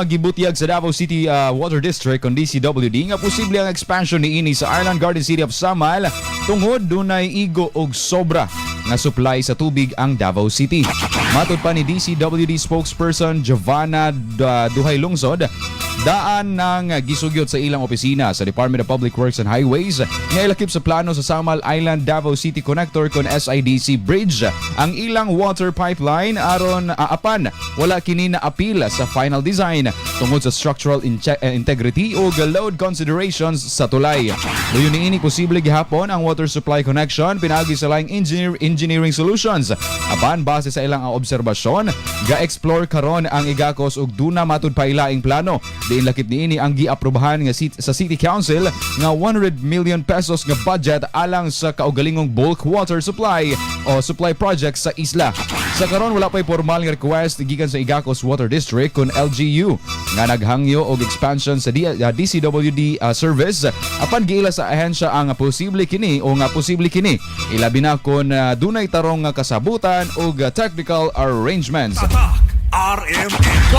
Gibutyag sa Davao City Water District kon DCWD nga posible ang expansion niini sa Island Garden City of Samal tungod dunay igo og sobra nga supply sa tubig ang Davao City. Matod pa ni DCWD spokesperson Giovanna Duhay Lungsod, daan nang gisugyot sa ilang opisina sa Department of Public Works and Highways nga ilakip sa plano sa Samal Island Davao City Connector kon SIDC Bridge ang ilang water pipeline aron apan wala kini na apil sa final design tungod sa structural integrity o load considerations sa tulay. Luyo niini, posible gihapon ang water supply connection pinaagi sa laing engineering solutions. Apan base sa ilang obserbasyon, ga-explore karon ang IGACOS og duna matud pa ilaing plano. Diin lakip niini ang giaprobahan nga sa City Council nga ₱100 million nga budget alang sa kaugalingong bulk water supply o supply project sa isla. Sa karon, wala pa'y formal nga request gikan sa IGACOS Water District kun LGU nga naghangyo og expansion sa DCWD service, apan giila sa ahensya ang posible kini o nga posible kini ilabi na kon dunay tarong nga kasabutan ug technical arrangements. Tatak RMN.